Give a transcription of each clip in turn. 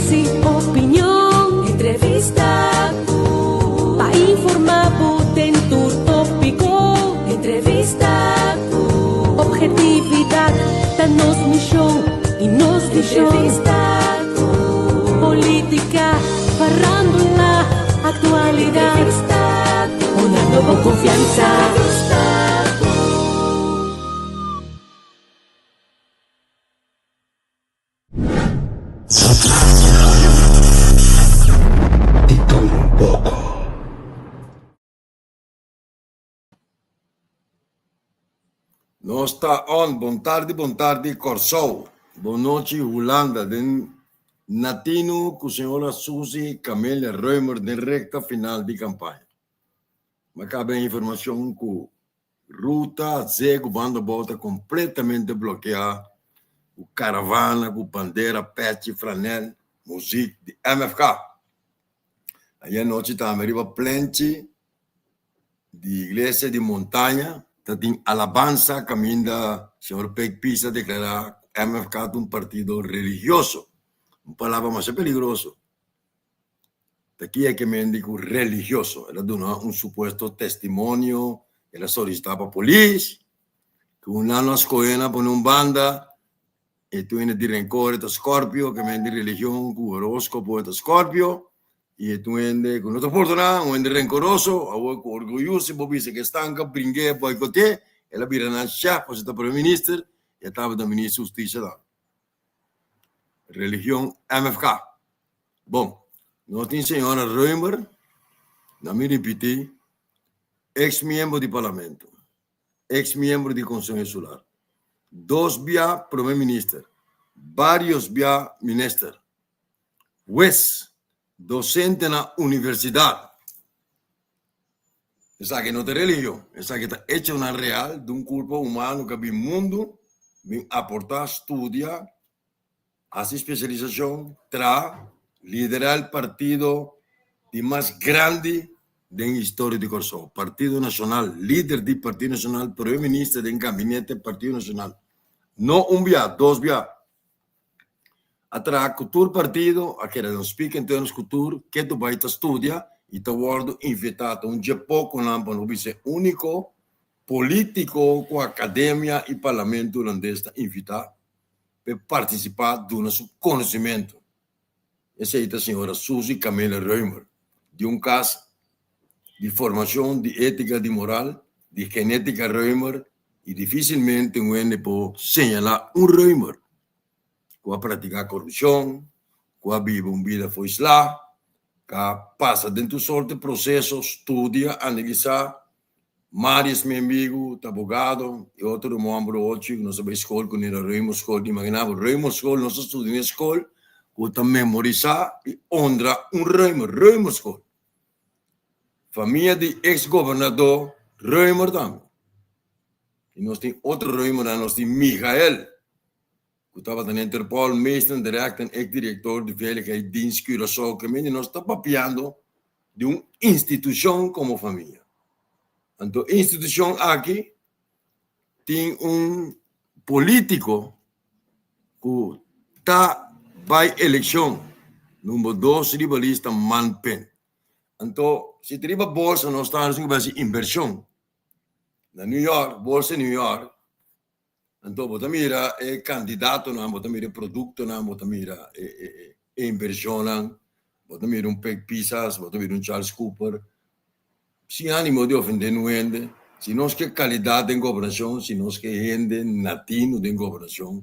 Análisis, opinion, entrevista ku pa informá bo den tur tópiko. Entrevista ku objetividat ta nos mishon i nos vishon. Entrevista ku polítika, farándula, aktualidat. Entrevista ku honrando bo konfiansa. Entrevista ku. Di tur un poko. Nos ta on, bon tardi bon tardi Kòrsou, bon nochi Hulanda den Natino ku señora Suzy Camelia Römer den rekta final di kampaña. Mi a kaba e informashon ku Ruta Zego banda bou ta kompletamente blokeá ku karavana ku bandera, pechi, franel, muzik di MFK. Ayer anochi tambe riba plenchi di iglesia di Montaña ta tin alabansa kaminda señor Pek Pies a deklará ku MFK ta un partido religioso, un palabra masha peligroso. Ta ki e ke men di ku religioso? El a duna un supuesto testimonio, el a solisitá pa polis, ku nan no a skohe nan pone un banda, e tur hende di renkor e ta scorpio, ke men di religion ku horoskopo e ta scorpio, i e tur hende ku no ta pordoná, un hende renkoroso, awor ku orguyoso bo bisa ke stanka, bring'é, boikote'é, el a bira nan shèf pasobra e ta prome minister, i e tabata minister hustisia tambe. Religion MFK. Bon, nos tin señora Römer, na mi ripití, ex miembro di Parlamento, ex miembro di Conseho Insular, dos bia Prome Minister, varios bia Minister, hues, docente na universidad. Esaki no ta religion, esaki ta echonan real di un kurpo humano ku a bin mundu, bin aportá, studia, hasi spesialisashon, traha, liderá el partido di mas grandi den historia di Kòrsou, Partido Nashonal, lider di Partido Nashonal, prome minister den gabinete Partido Nashonal. No un bia, dos bia. A traha ku tur partido, a keda den speaking terms ku tur, ke tu bai ta studia i ta wòrdu invitá. Ta un dje pokonan pa no bisa e úniko polítiko ku akademia i parlamento hulandes ta invitá p'e partisipá duna su konosimentu. Esei ta señora Suzy Camille Römer, di un kas di formashon di étika di moral di genétika Römer i difísilmente un hende por señalá un Römer ku a pratiká korupshon, ku a biba un bida foislá, ku a pasa den tur sorte proseso, studia, analisá Marius mi amigu ta abogado y otro ruman homber ochi cu nos a bay school cu nira Römer school. Imagina bo Römer school, nos a studia na e school cu ta memorisa y honra un Römer, Römer school. Famia di ex gobernador Römer tambe. Y nos tin otro Römernan, nos tin Michael cu tabata na Interpol, meester direct en ex director di Veiligheidsdienst Curaçao. Ke mende nos ta papiando di un institushon komo famia. Anto e institushon aki tin un polítiko ku ta bai elekshon number dos riba lista man pen. Anto si ta riba bolsa nos ta hasi ku invershon na New York, bolsa di New York, anto bo ta mira e kandidatonan, bo ta mira e produktonan, bo ta mira e invershonnan, bo ta mira un Pek Pisas, bo ta mira un Charles Cooper, sin animo di ofendé nu hende, si nos ke kalidat den gobernashon, si nos ke hende natino den gobernashon,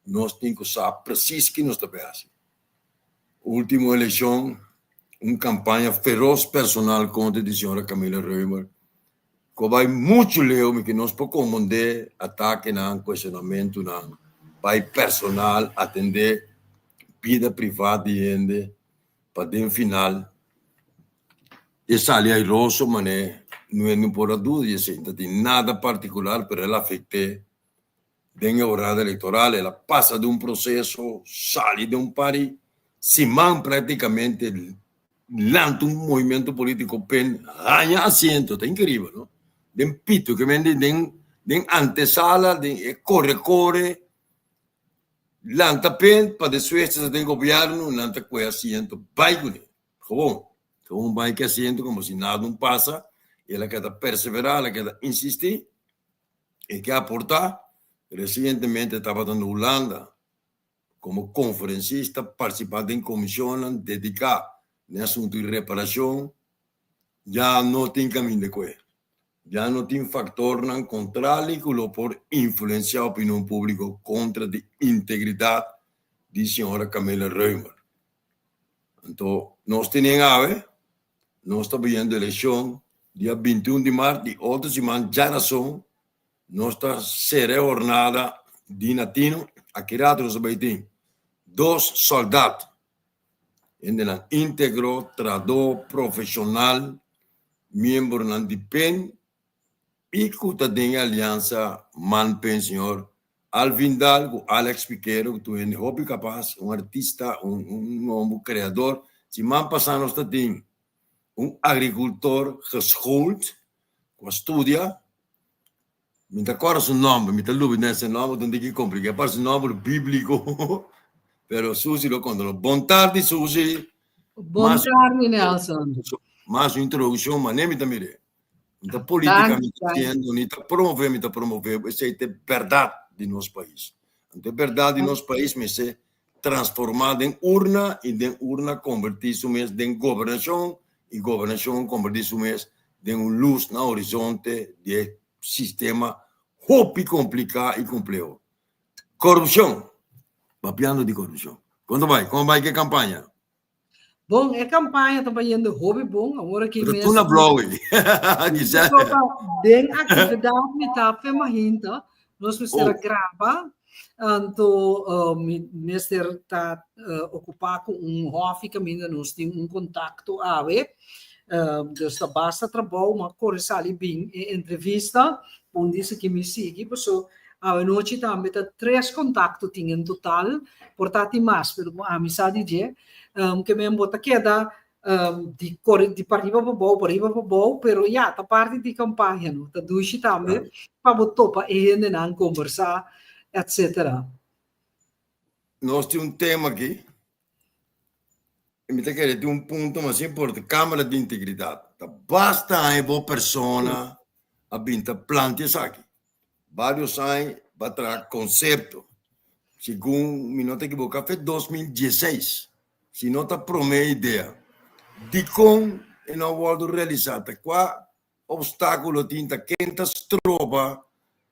nos tin ku sa presis ki nos ta bai hasi. Ultimo elekshon, un kampaña feros personal kontra di señora Camila Römer, ku a bai muchu leu mi ke nos por komprondé atakenan, kueshonamentunan, bai personal atendé bida privá di hende pa den final e sali airoso manera no hende por a duda di esei. No ta tin nada partikular pero el afekt'é den e hornada elektoral, el a pasa den un proseso, sali den un par di siman praktikamente lanta un movimiento politico pen haña asiento, ta increíbel no, den pito ke men den den antesala den e kore kore. Lanta pen pa despues ta den gobièrnu nan ta kohe asiento bai kuné. Gewoon. Gewoon bai ku asiento komo si nada no pasa. El a keda perseverá, el a keda insistí. E ke aportá. Resientemente tabata na Hulanda komo konferensista partisipá den komishonnan dediká na e asuntu di reparashon. Ya no tin kaminda kohe. Ya no tin faktornan kontrali ku lo por influensiá opinion públiko kontra di integridat di señora Camilla Römer. Anto nos tenen awe, nos ta bayendo elekshon dia 21 di mart di otro siman djarason nos ta sera e hornada di Natino. Aki rato nos ta bai tin dos sòldat Hendenan íntegro, trahadó profeshonal, miembronan di pen i ku ta den e aliansa Man-Pen, señor Alvin Daal ku Alex Piquero ku ta un hende hopi kapas, un artista, un un homber kreador. Siman pasá nos ta tin un agrikultor geschoold ku a studia, mi ta kòrda su nòmber, mi ta lubida esei nòmber ta un tiki kompliká, parse un nòmber bíbliko, pero Susi lo konta nos. Bon tardi Susi. Bon tardi Nelson. Mas un introdukshon manera mi ta mir'é. Mi ta polítika mi ta hasiendo, ni ta promové mi ta promové, esei ta e bèrdat di nos pais. Anto e bèrdat di nos pais mester transformá den urna i den urna konvertí su mes den gobernashon i gobernashon konvertí su mes den un lus na horizonte di e sistema hopi kompliká i kompleho. Korupshon! Papiando di korupshon. Kon ta bai? Kon bai ku e kampaña? Bon, e kampaña ta bayendo hopi bon. Awor aki Pero mes. tu na blauw ei. Giselle. Pasobra den aktividat mi ta fe mahinta, nos mester a Oh. graba, anto uh, mi mester ta uh, okupá ku un hòfi kaminda nos tin un kontakto awe. Uh, dus ta basta trabou, ma kore sali bin e entrevista, un disa ki mi sigui, paso Awenochi tambe ta tres kontakto tin en total, por ta tin mas, pero ku ami sa di dje, ke men bo ta keda di kore di pariba pa bou, pariba pa bou, pero ya, ta parti di kampaña no, ta dushi tambe pa bo topa e hendenan, kombersá, etcetera. Nos tin un tema aki, i mi ta kere tin un punto mas importante, Kamara di Integridat. Ta basta aña bo persona a bin ta plantia esaki. Varios aña ba traha konsepto, segun mi no ta ekiboká fe 2016, si no ta promé idea. Dikon e no a wòrdu realisá? Ta kua obstákulo tin? Ta ken ta stroba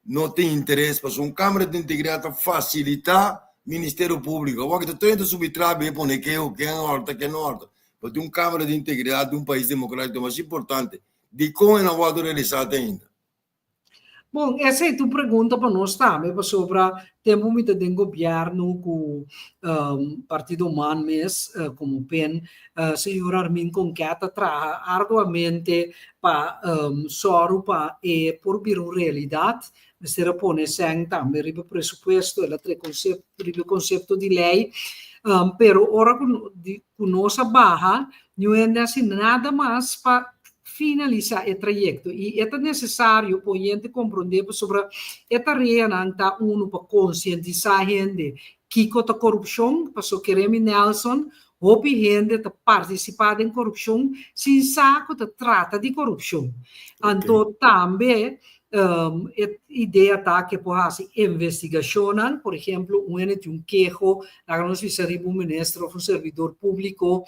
no tin interes? Pasobra un Kámara di Integridat ta fasilitá Ministerio Públiko. Awor ki ta tur hende ta subi trabi e pone keho, ken hòrta, ken no hòrta. Pero tin un Kámara di Integridat di un pais demokratiko ta mas importante. Dikon e no a wòrdu realisá te ainda? Bon, esei ta un pregunta pa nos tambe, pasobra tempu mi ta den gobièrnu ku Partido Man mes komo pen, señor Armin Konket a traha arduamente pa sòru pa e por bira un realidat. Mester a pone sèn tambe riba presupuesto, el a trae riba e konsepto di lei, pero ora ku nos a baha, Niun hende a hasi nada mas pa finalisá e trayekto i e ta nesesario pa un hende komprondé pasobra e tareanan ta unu pa konsientisá hende kiko ta korupshon, pasobra Keremi Nelson, hopi hende ta partisipá den korupshon sin sa ku ta trata di korupshon. Anto tambe E idea ta ke por hasi investigashonnan, por ehemplo, un hende tin un keho, laga nos bisa riba un minister òf un servidor públiko,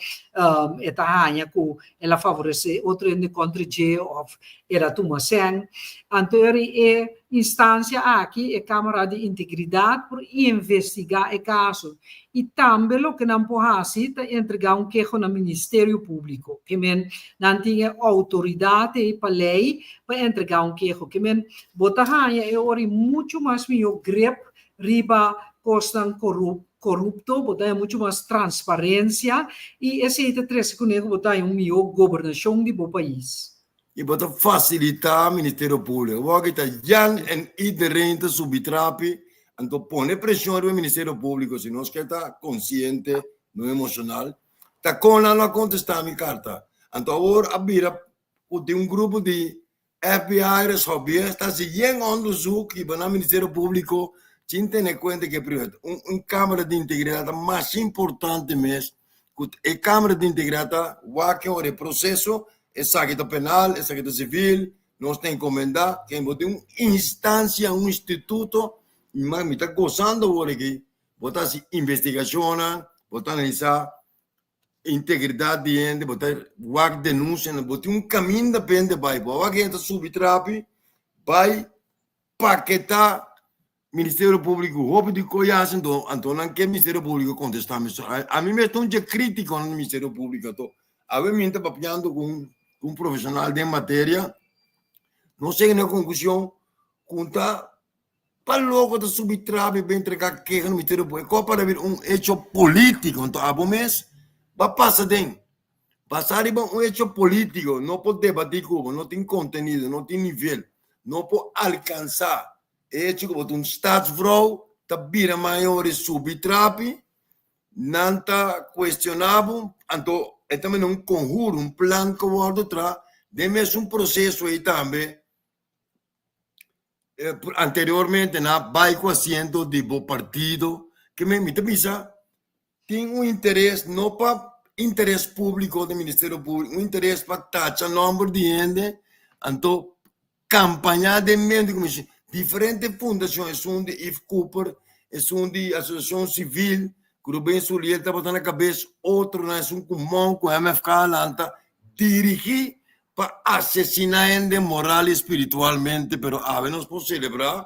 e ta haña ku el a favoresé otro hende kontra dje òf el a tuma sèn. Anto e instansia aki, e Kámara di Integridat, por investigá e kaso. I tambe loke nan por hasi ta entregá un keho na Ministerio Públiko. Ke men nan tin e outoridat ei pa lei pa entregá un keho. Ke men bo ta haña e ora ei muchu mas mihó grip riba kosnan korupto, bo ta haña muchu mas transparensia i esei ta trese kuné ku bo ta haña un mihó gobernashon di bo pais. I bo ta fasilitá Ministerio Públiko. Awor aki ta Jan en iedereen ta subi trapi, anto pone preshon riba Ministerio Públiko si nos ke ta konsiente, no emoshonal. Ta kon nan no a kontestá mi karta? Anto awor a bira ku tin un grupo di FBI, Reshobies, ta hasi yen onderzoek riba nan Ministerio Públiko. Sin tene kuenta ku e privat un un Kámara di Integridat ta mas importante mes ku e Kámara di Integridat ta wak ora e proseso, esaki ta penal, esaki ta sivil, nos ta encomendá ken bo tin un instancia, un instituto, mi ma mi ta gozando awor aki, bo ta hasi investigacionnan, bo ta analisá integridad di hende, bo ta wak denuncianan, bo tin un caminda pa hende bai, bo a wak hende ta subi trapi bai paketá Ministerio Públiko hopi di koe hasi anto anto nan ke Ministerio Públiko kontestá mi so ami mes ta un dje krítiko na Ministerio Públiko anto awe mi ta papiando ku un ku un profeshonal den materia nos yega na e konklushon ku ta pa loko ta subi trapi pa entregá keha na Ministerio Públiko e kos para bira un hecho polítiko anto abo mes ba pasa den Basá riba un hecho polítiko no por debatí ku bo, no tin kontenido, no tin nivel, no por alkansá e hecho ku bo ta un staatsvrouw ta bira mayor i subi trapi, nan ta kuestioná bo, anto e ta manda un konhuro, un plan ku wòrdu traha den mesun proseso ei tambe. Anteriormente nan a bai ku asiento di bo partido, ke mi ta bisa tin un interes no pa interes públiko di Ministerio Públiko, un interes pa tacha nòmber di hende, anto kampañá den mente ku mishi diferente fundashon, esun di Yves Cooper, esun di Asosiashon Sivil, ku Ruben Suliel tabata na kabes, otronan esun ku Mon ku MFK a lanta dirigí pa asesiná hende moral i spiritualmente, pero awe nos por selebrá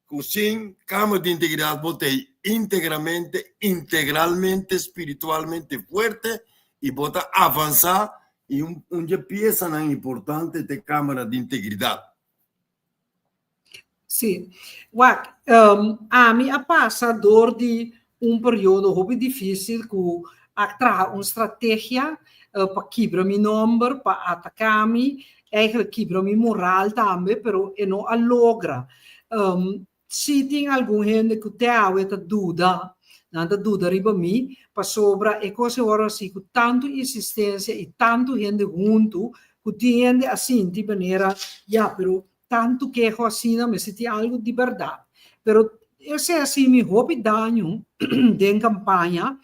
ku sin Kamer di Integridat bo ta ei íntegramente, integralmente, spiritualmente fuerte i bo ta avansá i un un dje piesanan importante ta e Kámara di Integridat. Sí. Wak, ami a pasa dor di un periodo hopi difícil ku a traha un strategia pa kibra mi nomber, pa ataká mi, eigenlijk kibra mi moral tambe, pero e no a logra. Sí tin algun hende ku te awe ta duda, nan ta duda riba mi, pasobra e kos e wòrdu hasi ku tantu insistensia i tantu hende huntu, ku tin hende a sinti manera, ya, pero tantu keho asina mester tin algu di bèrdat. Pero esei a hasi mi hopi daño den kampaña,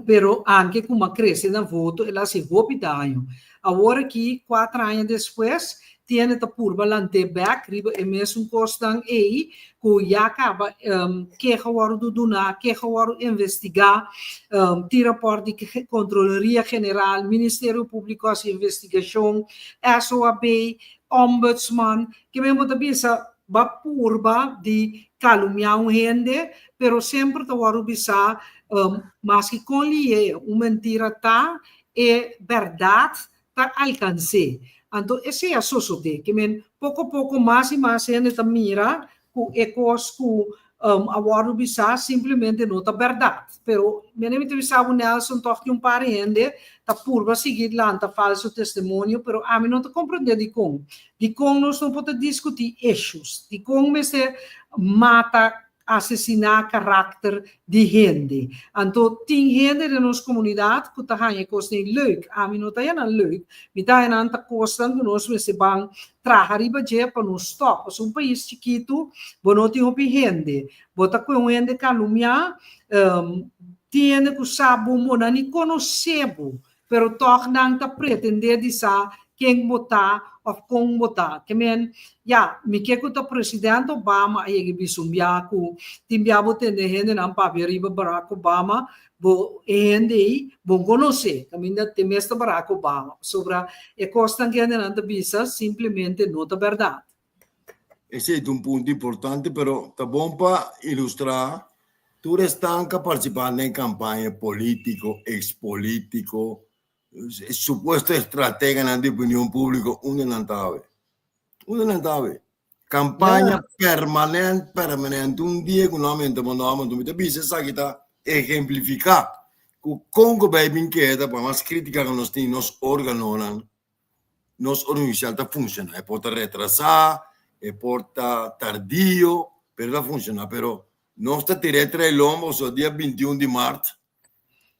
pero anke ku m'a krese na voto el a hasi hopi daño. Awor aki, kuater aña despues, tiene ta purba lant'é bèk riba e mesun kosnan ei ku ya kaba keha wòrdu duná, keha wòrdu investigá, tin rapòrt di Kontroleria General, Ministerio Públiko hasi investigashon, SOAB, Ombudsman, ke men bo ta bisa ba purba di kalumia un hende, pero semper ta wòrdu bisa maske kon lié un mentira ta, e bèrdat ta alkans'é. Anto esei a sosodé, ke men poko poko mas i mas hende ta mira ku e kos ku a wòrdu bisá simplemente no ta bèrdat. Pero mene mi ta bisa bo Nelson tòg tin un par hende ta purba sigui lanta falso testimonio pero ami no ta komprendé dikon. Dikon nos no por ta diskutí issues? Dikon mester mata asesiná karakter di hende. Anto tin hende den nos komunidat ku ta haña e kosnan leuk. Ami no ta haña nan leuk. Mi ta haña nan ta kosnan ku nos mester ban traha riba dje pa nos stòp. Pasobra un pais chikitu bo no tin hopi hende. Bo ta kue un hende kalumiá, tin hende ku sa bo, bo nan ni konosé bo. Pero tòg nan ta pretendé di sa ken bo ta òf kon bo ta. Ke men, ya, mi ke ku ta Presidente Obama a yega i bisa un bia ku tin bia bo tende hendenan papia riba Barack Obama, bo e hende ei bo konosé, kaminda te mes ta Barack Obama. Pasobra e kosnan ku hendenan ta bisa simplemente no ta bèrdat. Esei ta un punto importante, pero ta bon pa ilustrá tur esnan ku a partisipá den kampaña polítiko, eks-polítiko, supuesto estrateganan di opinion públiko, unda nan ta awe? Unda nan ta awe? Kampaña permanent, permanent, un dia ku no a menta bo nòmber, anto mi ta bisa esaki ta ehemplifiká ku kon ku bai bin keda pa mas krítika ku nos tin nos órganonan nos orden hudisial ta funciona. E por ta retrasá, e por ta tardio, pero ta funciona. Pero nos ta tira e trae lomba, so dia 21 di mart,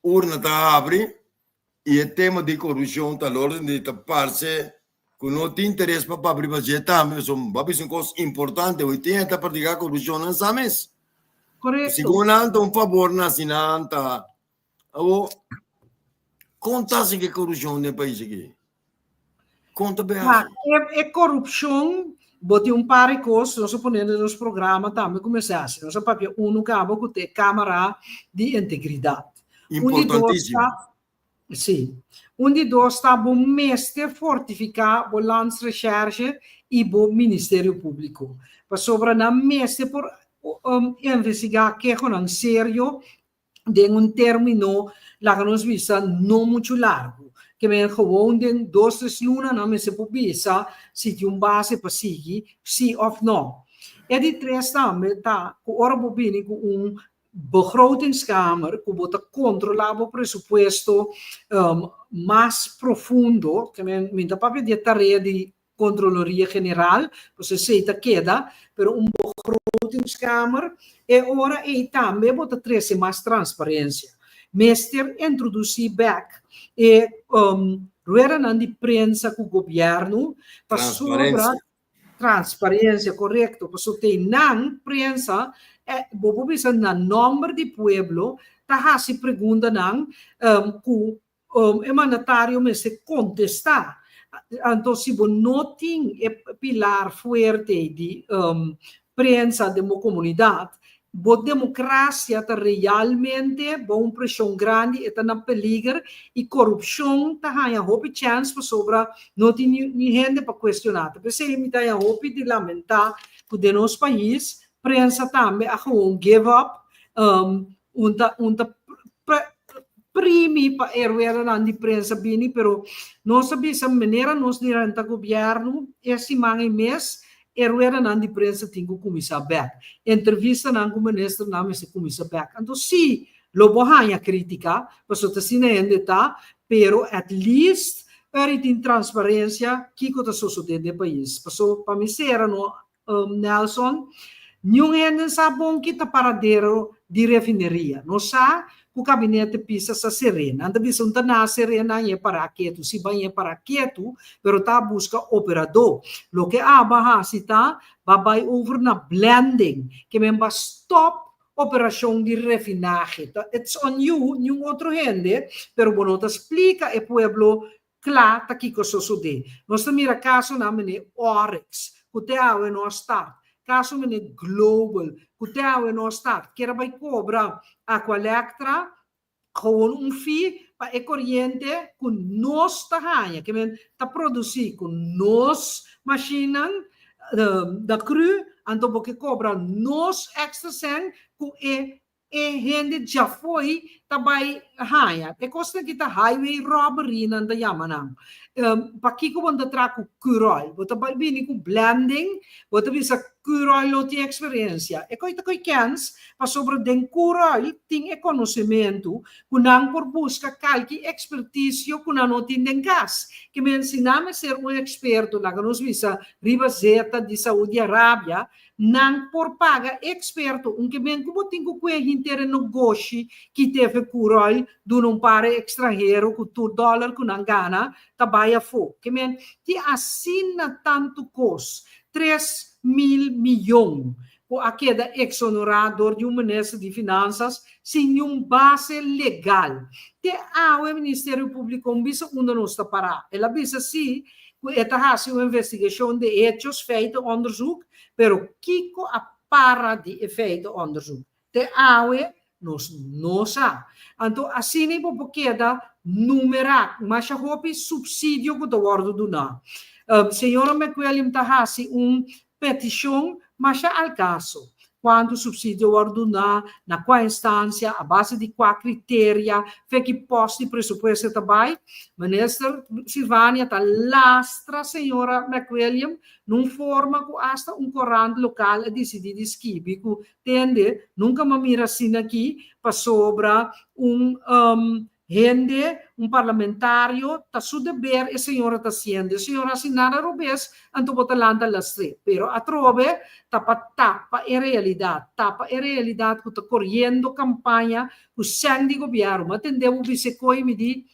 urna ta habri y e tema di corupcion ta al orden di ta parce cu no tin interes pa papia riba dje tambe, pasobra bo a bisa un cos importante, hoy tin hende ta practica corupcion nan sa mes. Korekto. Segun nan ta un fabor na si nan ta. Awo, kon ta hasi ku e korupshon den pais aki? Kon ta bay Ja, hasi? e korupshon, bo tin un par di kos, nos a pone den nos programa tambe ku mester hasi. Nos a papia unu kaba ku ta e Kámara di Integridat. Un di dos Importantísimo. ta, sí. Un di dos ta bo mester fortifiká bo Landsrecherche i bo Ministerio Públiko. Pasobra nan mester por investigá kehonan serio den un término, laga nos bisa, no muchu largu. Ke men gewoon den dos, tres luna nan mester por bisa si tin un base pa sigui, sí òf nò. E di tres tambe ta ku ora bo bini ku un begrotingskamer ku bo ta kontrolá bo presupuesto mas profundo, ke men mi ta papia di e tarea di Kontroloria General, pues esei ta keda, pero un begrotingskamer, e ora ei tambe bo ta trese mas transparencia. Mester introduci bek e ruedanan di prensa cu gobierno pasobra Transparencia. Transparencia, corecto, pasobra te nan prensa, bo por bisa na nomber di pueblo, ta haci preguntanan cu E mandatario mester kontestá. Anto si bo no tin e pilar fuerte di prensa den bo komunidat, bo demokrasia ta realmente bou un preshon grandi, e ta na peliger i korupshon ta haña hopi chèns pasobra no tin ni hende pa kuestioná. Ta p'esei mi ta haña hopi di lamentá ku den nos pais prensa tambe a gewoon give up. Un ta un ta primi pa e ruedanan di prensa bini, pero nos a bisa manera nos di renta gobierno e siman ei mes e ruedanan di prensa tin ku kuminsá bèk. Entrevistanan ku ministernan mester kuminsá bèk. Anto sí, lo bo haña krítika, pasobra ta asina hende ta, pero at least ora tin transparensia kiko ta sosodé den e pais. Pasobra pa mi sera no Nelson, Niun hende sa bon ki ta paradero di refineria. Nos sa ku kabinete pisa sa ser'é. Nan ta bisa un ta na ser'é nan e pará ketu. Si ban e pará ketu, pero ta buska operadó. Loke aba hasi ta ba bai over na blending, ke men ba stòp operashon di refinahe. Ta it's on you, niun otro hende, pero bo no ta splika e pueblo Kla ta kiko sosodé. Nos ta mira kasonan mene Oryx, ku te awe no a start, kaso mene Global, ku te awe no a start, kier a bai kobra Aqualectra gewoon un fee pa e koriente ku nos ta haña, ke men ta produsí ku nos mashinnan da cru, anto bo ke kobra nos èkstra sèn ku e E hende djafo'i ta bai haña. E kosnan ki ta highway robbery nan ta yama nan. Pakiko bo no ta traha ku Curoil? Bo ta bai bini ku blending, bo ta bisa Curoil no tin eksperensia. E koi ta koi kens pasobra den Curoil tin e konosementu ku nan por buska kalki ekspertisio ku nan no tin den kas. Ke men si nan mester un eksperto, laga nos bisa riba zeta di Saudi Arabia, Nan por paga experto un ke men ku bo tin ku kue hinter e nogoshi ki tefe Curoil duna un par extranhero ku tur dollar ku nan gana ta bai afo. Ke men tin asina tantu kos, 3000 miyon ku a keda exonerá dor di un minister di finansas sin niun base legal. Te awe Ministerio Publico un bisa unda nos ta pará. El a bisa si ku e ta hasi un investigashon di hechos, feitenonderzoek, pero kiko a para di e feitenonderzoek? Te awe nos no sa. Anto asina bo por keda numerá masha hopi supsidio ku ta wòrdu duná. Señora McWilliam ta hasi un Petishon masha al kaso. Kuantu supsidio wòrdu duná, na kua instansia, a base di kua kriteria, fe ki pòst di presupuesto ta bai? Minister Silvania ta lastra señora McWilliam nun forma ku asta un korant lokal a disidí di skibi ku tende nunka m'a mira asina aki pasobra un Hende, un parlamentario, ta su deber e señora ta haciendo. E señora haci nada robes, anto bo ta lanta lastr'é. Pero atrobe ta pa tapa e realidad, tapa e realidad cu ta coriendo campaña cu cen di gobierno. Mi a tende bo bisa e coy, mi di,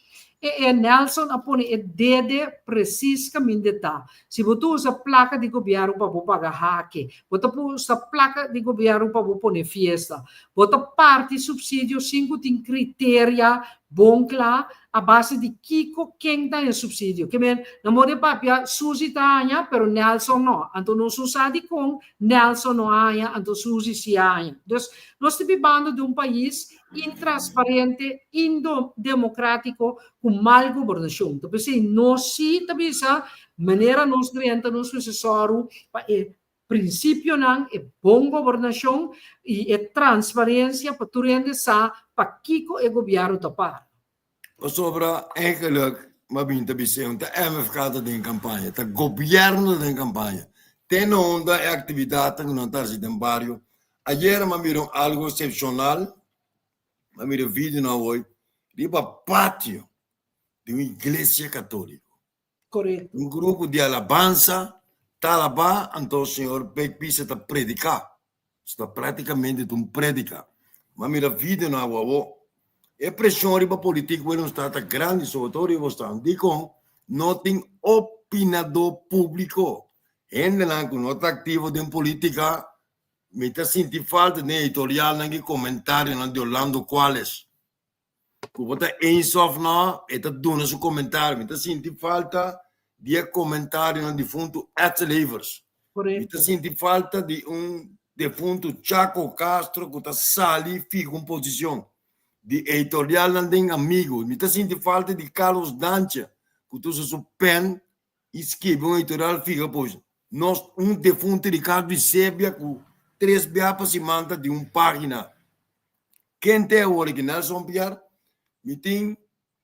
E e Nelson a pone e dede precies caminda ta. Si bo ta usa placa di gobierno pa bo paga hake, bo ta usa placa di gobierno pa bo pone fiesta, bo ta parti subsidio sin cu tin criteria bon cla a base di kico ken ta haña subsidio. Ke men, na modo di papia Suzy ta haña pero Nelson no. Anto nos no sa dicon Nelson no a haña anto Suzy si a haña. Dus nos ta bibando den un pais intransparente, indemocratico cu mal gobernacion. Ta p'esey nos si ta bisa manera nos drenta nos mester sòru pa e principionan, e bon gobernacion y e transparencia pa tur hende sa pakico e gobierno ta para. Pasobra eigenlijk m'a bin ta bis'é un ta MFK ta den campaña, ta gobierno ta den campaña. Te na unda e actividadnan cu nan ta haci den bario. Ayera m'a mira un algo excepcional, m'a mira videonan awoy, riba patio di un iglesia catolico. Correcto. Un grupo di alabansa ta alabá, anto señor Big Pisa ta prediká. Esta prácticamente ta un predica. M'a mira video na awo. E presion riba politico Willemstad ta grandi, sobre todo riba stan. Dikon no tin opinador publico. Hendenan ku no ta aktivo den politica, mi ta sinti falta den editorialnan i comentarionan di Orlando Cuales. Ku bo ta eens of no, e ta duna su komentario. Mi ta sinti falta di e komentarionan difuntu Edsel Evers. Mi ta sinti falta di un defuntu Chaco Castro ku ta sali fiha un posishon. Di editorialnan den Amigo. Mi ta sinti falta di Carlos Dancha ku ta usa su pen i skibi un editorial fiha posishon. Nos un defuntu Ricardo Isebia ku tres bia pa siman ta di un pagina. Ken te awor aki Nelson Piar? Mi tin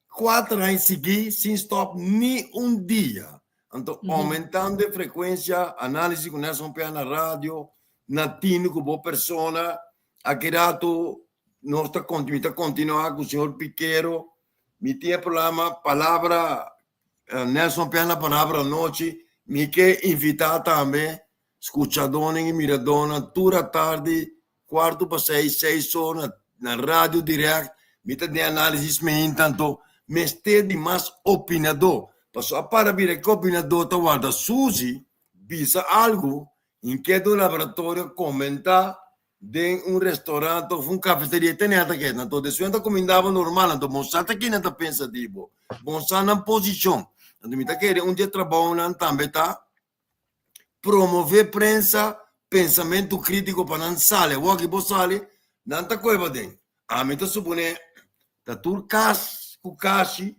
kuater aña sigui sin stop ni un dia. Anto aumentando e frekuensia, análisis ku Nelson Piar na radio, na tinu ku bo persona. Aki rato nos ta mi ta kontinuá ku señor Pikero. Mi tin e programa Palabra Nelson Piar na Palabra Anochi. Mi ke invitá tambe skuchadónan i miradónan tur atardi Cuarto pa seis, seis or na na radio direct, mi ta den análisis meinta anto mester di mas opinadó. Paso a para bira ke opinadó ta warda Suzy bisa algu inke den un laboratorio komentá den un restaurant of un kafeteria te neta ke anto despues nan ta kuminda bo normal anto bo sa ta kinan ta pensa di bo, bo sa nan posishon. Anto mi ta kere un di e trabounan tambe ta promove prensa pensamentu kritiko pa nan sali. Awor ki bo sali, nan ta kohe paden. Ami ta supone ta tur kas ku kashi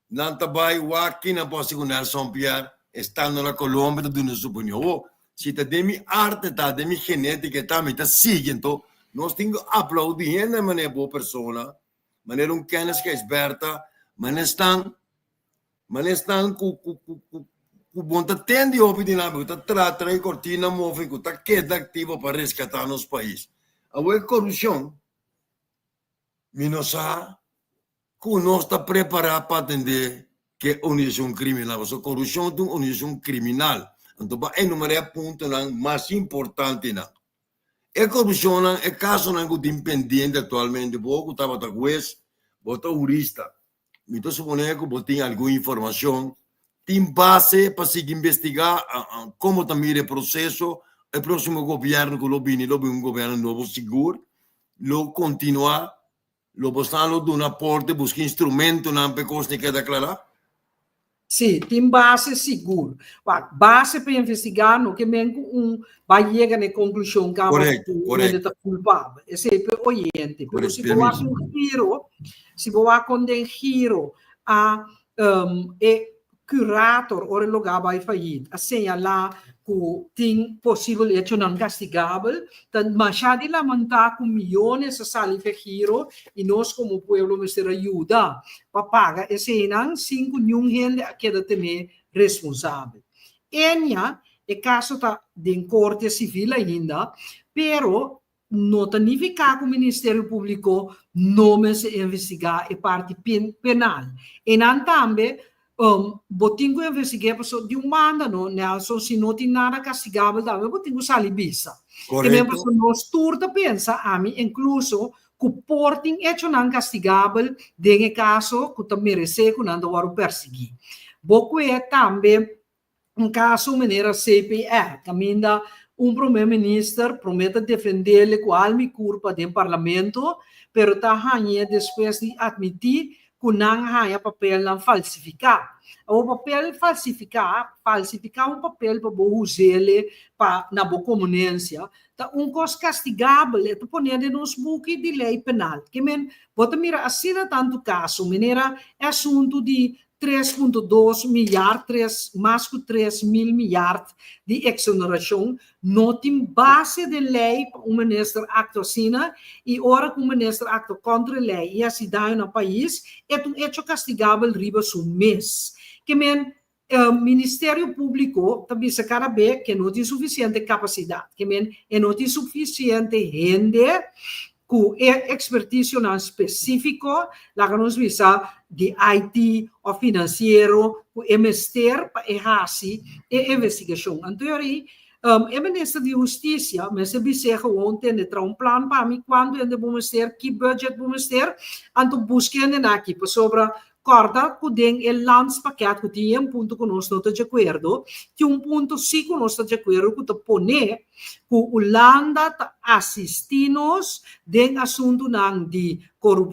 nan ta bai wak kinan por hasi ku Nelson Pierre estando na Colombia ta duna su opinion. Awor, si ta den mi arte ta, den mi genetica ta, mi ta sigui. Anto nos tin ku aplaudi hende manera bo persona, manera un Kenneth Gijsbertha, manera esnan Manera esnan ku ku ku ku ku bon ta tende hopi di nan, ku ta tra tra e kortina move, ku ta keda aktivo pa reskatá nos pais. Awor e korupshon, mi no sa ku nos ta prepará pa atendé ku e organisashon kriminal, pasobra korupshon ta un organisashon kriminal. Anto bo a enumerá e puntonan mas importantenan. E korupshonnan, e kasonan ku tin pendiente aktualmente, bo ku tabata hues, bo ta hurista, Mi ta suponé ku bo tin algun informashon. Tin base pa sigui investigá komo ta mira e proseso. E próksimo gobièrnu ku lo bini lo bin un gobièrnu nobo sigur. Lo kontinuá, lo bosnan lo duna aporte, buska instrumentonan pa e kos ta keda klará. Sí, tin base sigur. Wak, base pa investigá no ke men ku un bai yega na e konklushon kaba Korekto, ku hende korekto. ta kulpabel. Esei pa e oyente. Pero Korekto, si bo wak permiso. un giro, si bo wak kon den giro a e curator ora e lugá bai fayit a señalá ku tin posibel echonan kastigabel, ta masha di lamentá ku miyones a sali pa e giro i nos komo pueblo mester a yuda pa paga eseinan sin ku niun hende a keda tené responsabel. Enia, e kaso ta den korte sivil ainda, pero no ta nifiká ku Ministerio Públiko no mester investigá e parti penal. Einan tambe bo tin ku investig'é pasobra di un banda no, Nelson, si no tin nada kastigabel tambe bo tin ku sali bisa. Te men Korekto. pasobra nos tur ta pensa, ami inkluso, ku por tin echonan kastigabel den e kaso ku ta meresé ku nan ta wòrdu persiguí. Bo kue tambe un kaso manera CPR, kaminda un promé minister promé ta defendele ku alma i kurpa den parlamento, pero ta hañ'é despues di atmití ku nan haña papelnan falsifiká. Awor papel falsifiká, falsifiká un papel pa bo us'ele pa na bo komunensia, ta un kos kastigabel, e ta poné den nos buki di lei penal. Ke men, bo ta mira asina tantu kaso, manera e asuntu di 3.2 milyar, tres, mas ku 3000 milyard di eksonerashon, no tin base den lei pa un minister aktua asina, i ora ku un minister aktua kontra e lei i hasi daño na pais, e ta un echo kastigabel riba su mes. Ke men, Ministerio Públiko ta bisa kada be ke no tin sufisiente kapasidat, ke men e no tin sufisiente hende ku e ekspertisionan spesífiko, laga nos bisa di IT òf finansiero ku e mester pa e hasi e investigashon. Anto yori e minister di hustisia mester bis'é gewoon tende traha un plan pa mi kuantu hende bo mester, ki budget bo mester, anto buska hendenan aki pasobra Kòrda ku den e landspakket ku tin un punto ku nos no ta djakuerdo, tin un punto sí ku nos ta djakuerdo ku ta pone ku Hulanda ta asistí nos den asuntunan di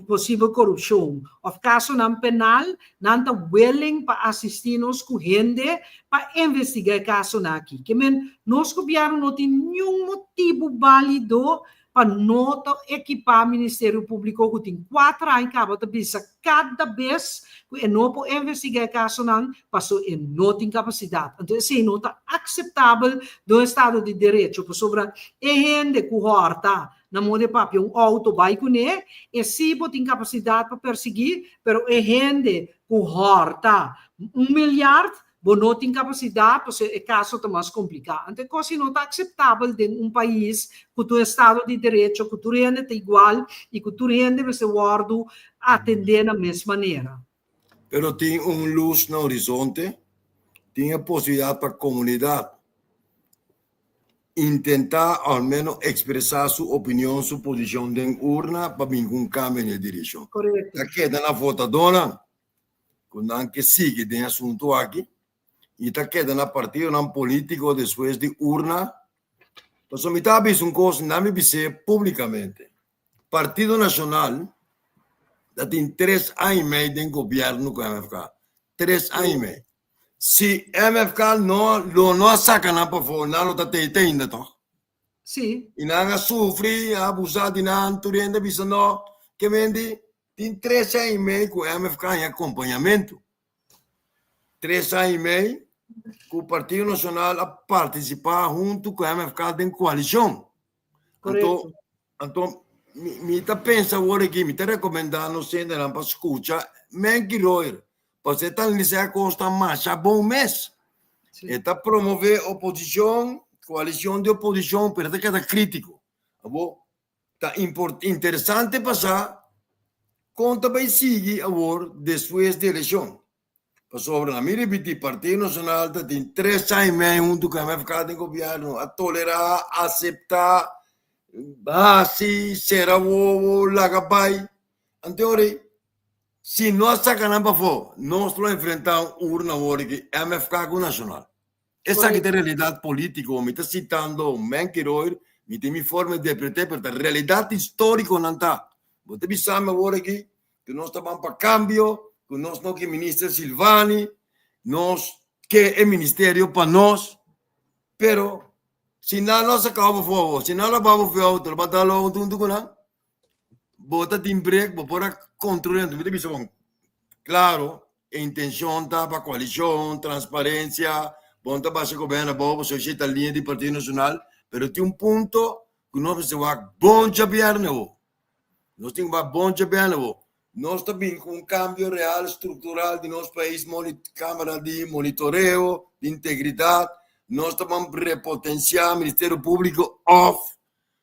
posibel korupshon òf kasonan penal, nan ta willing pa asistí nos ku hende pa investigá e kasonan aki. Ke men, nos gobièrnu no tin niun motibu bálido pa no ta ekipá Ministerio Públiko ku tin kuater aña kaba ta bisa kada bes ku e no por investigá e kasonan paso e no tin kapasidat. Anto esei no ta akseptabel den un estado di derecho pasobra e hende ku hòrta na moda e papia un outo bai kuné e sí bo tin kapasidat pa persiguí pero e hende ku hòrta un milyard Bo no tin kapasidat, pasobra e kaso ta mas kompliká. Anto e kos ei no ta akseptabel den un pais ku ta un estado di derecho, ku tur hende ta igual i ku tur hende mester wòrdu atendé na mes manera. Pero tin un lus na horizonte, tin e posibilidat pa komunidat intentá al menos ekspresá su opinion, su posishon den urna pa bin ku un kambio den e direkshon. Ta keda na votadónan ku nan ke sigui den e asuntu aki i ta keda na partidonan polítiko despues di urna. Pasobra mi ta bisa un kos, nan mi bis'é públikamente, Partido Nashonal ta tin tres aña i mei den gobièrnu ku MFK, tres aña i mei. Si MFK no lo no a saka nan pafó, nan lo ta tei te ainda tòg. Sí. I nan a sufri, a abusá di nan, tur hende a bisa no, ke mende Tin tres aña i mei ku MFK haña akompañamentu. Tres aña i mei ku Partido Nashonal a partisipá huntu ku MFK den koalishon. Anto, anto mi, mi ta pensa awor aki, mi ta rekomendá nos hendenan pa skucha Menki Royer, pasobra e ta analisá e kosnan masha bon mes. E ta promové oposishon, koalishon di oposishon, pero e ta keda krítiko. Abo, Ta interesante pa sa kon ta bai sigui awor despues di elekshon. Pasobra na mi ripití Partido Nacional ta tin tres aña i mei huntu ku MFK den gobièrnu a tolerá, aseptá, hasi, sera wowo, laga bai. Anto ora si no a saka nan pafó nos lo enfrentá un urna awor di MFK ku Nacional. Esaki ta realidat polítiko, mi ta sitando Menke Royer, mi tin mi forma di interpret'é, pero ta realidat históriko nan ta. Bo ta bisa mi awor aki ku nos ta ban pa kambio, ku nos no ke minister Silvani, nos ke e ministerio pa nos, pero si nan no a saka bo for awor, si nan a laba bo for auto, lo bo a dal auto huntu ku nan? Bo ta tin brek, bo por a kontrolá, mi ta bisa bon, klaro, E intencion ta pa coalicion, transparencia, bon ta basha gobierno abao pasobra esey ta linea di Partido Nacional, pero tin un punto cu nos mester wak bon djabierne awo. Nos tin cu wak bon djabierne awo. Nos ta bin cu un cambio real, structural di nos pais, camara di monitoreo, di integridad, nos ta ban repotencia Ministerio Publico of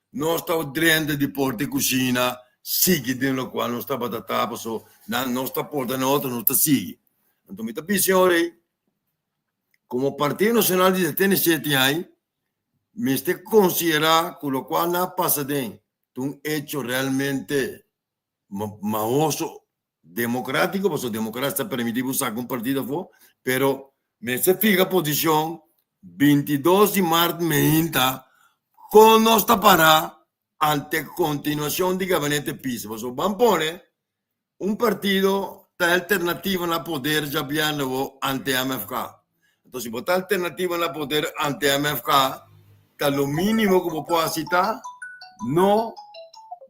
Nos ta drenta di porta e kushina, sigui den lokual nos tabata ta, paso nan nos ta porta na otro, nos ta sigui. Anto mi ta bisa e ora ei, komo Partido Nashonal di 77 aña, mester konsiderá ku lokual nan a pasa den. Ta un hecho realmente mahoso democrático, pasobra democracia ta permiti bo saca un partido afó, pero mester fiha posicion 22 di mart meinta con nos ta para ante continuacion di gabinete Pisa, pasobra ban pone un partido ta alternativa na poder djabièrnè bo ante MFK. Anto si bo ta alternativa na poder ante MFK, ta lo mínimo ku bo por hasi ta no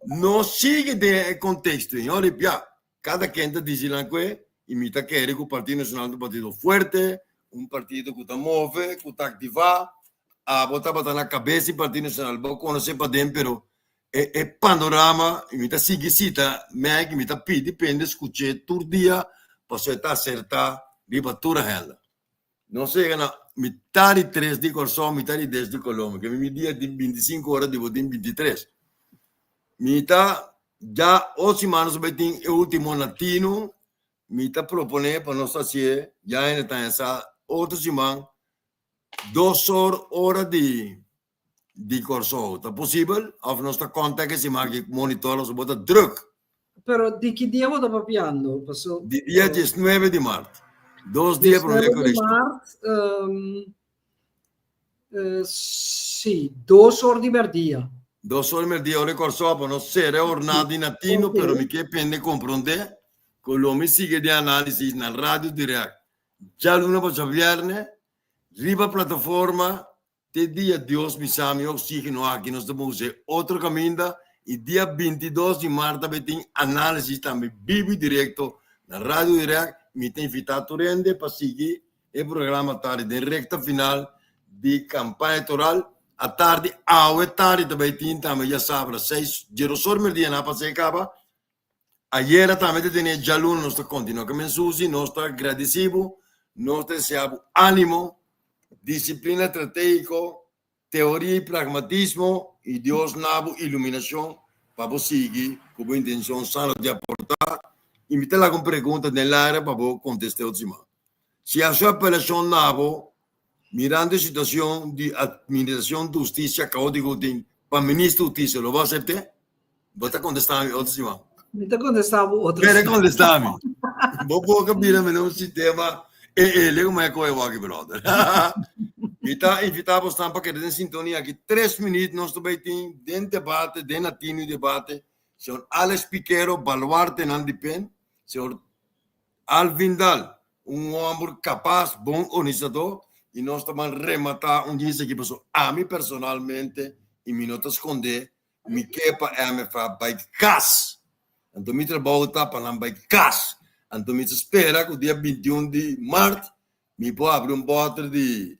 no sigui den e konteksto. I ora bia, kada ken ta disi nan kue i mi ta kere ku Partido Nacional ta un partido fuerte, un partido ku ta move, ku ta aktivá. Abo tabata na kabes di Partido Nacional, bo konosé paden pero E e panorama y mi ta sigui cita Meg y mi ta pidi pende scuché tur dia pasobra e ta acerta riba tur agenda. Nos a yega na mitad di tres di Corsou, mitad di des di Colombia, ke mi dia tin bintisinco ora di bo tin bintitres. Mi ta ya otro siman nos a bay tin e ultimo na Tino, mi ta propone pa nos hacié ya hende ta haña sa otro siman dos or ora di di Kòrsou. Ta posibel? Òf nos ta konta ke siman aki monitor nos bo ta drùk? Pero di ki dia bo ta papiando? Paso, Di dia 19 di mart. Dos dia promé ku 19 di elekshon. mart, si, dos or di mèrdia. Dos or di mèrdia ora di Kòrsou pa nos sera e hornada di Natino, pero mi ke pende komprondé ku lo mi sigui den análisis na Radio Direct djaluna pa djabièrnè riba plataforma Te dia Dios bisa mi oxígeno aki nos ta bus'e otro caminda y dia 22 di mart ta bay tin análisis tambe bibo y directo na Radio Direct. Mi ta invita tur hende pa sigui e programa tardi den recta final di campaña electoral. Atardi awe tardi ta bay tin tambe djasabra seis djerosor merdia na pas'e caba. Ayera tambe ta tene djaluna nos ta kontinua ku men Susi nos ta gradisí bo nos ta desea bo ánimo disiplina stratégiko teoria i pragmatismo i Dios na bo iluminashon pa bo sigui ku bo intenshon sano di aportá i mi ta laga un pregunta den laira pa bo kontest'é otro siman si a su apelashon na bo mirando e situashon di atministrashon di hustisia kaótiko tin pa minister hustisia lo bo asept'é? Bo ta contesta mi otro siman. Mi ta contesta bo otro siman. Pero contesta mi. Bo boca bira mi un sistema. Eh, eh, lego me coge waki, brother. Mi ta invita bo stan pa keda den sintonia aki. Tres minuut nos ta bay tin den debate, den latino debate. Señor Alex Piquero, baluarte nan di pen. Señor Alvin Daal, un homber capaz, bon organisador y nos ta ban remata un dia esaki paso ami personalmente y mi no ta sconde Mi ke pa MFA bai kas. Anto mi trabou ta pa nan bai kas. Anto mi ta spera ku dia 21 di mart mi por abri un bòter di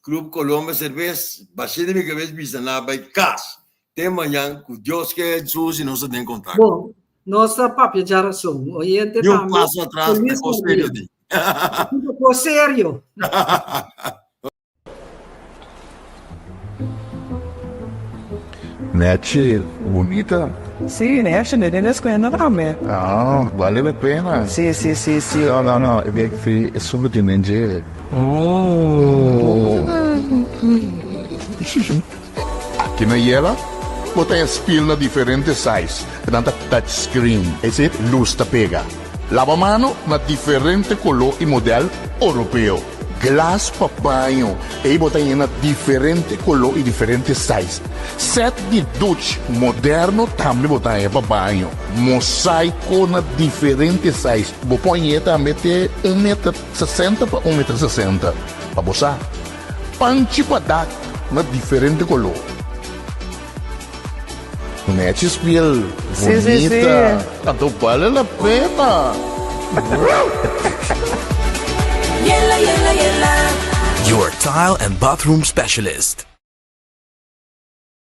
Club Colombia serbes, bashé di mi kabes bisa nan bai kas. Te mañan ku Dios ke Susi nos ta den kontakto. Bon, nos ta papia djarason. Oyente Ni un tambe. paso atras, Feliz ta kos dia. serio di. Kos serio. Nechi, bunita. Sí, nechi, ne den escuela tambe. Ah, vale la pena. Sí, sí, sí, sí. No, no, no, e bek fi e solo tin den dje. Oh. Aki na Yela, bo ta e spiel na diferente size, nan ta touch screen, ese luz ta pega. Laba mano na diferente color y model Oropeo. Glas pa baño, ei bo ta yena diferente color y diferente size. Set di duch moderno tambe bo ta haña pa baño. Mosaico na diferente size, bo por hañ'é tambe te un meter sesenta pa un meter sesenta, pa bo sa. Panchi pa dak na diferente color. Nechi spiel Sí, sí, sí. bonita. Anto bale la pena. Yela, yela, yela. Your tile and bathroom specialist.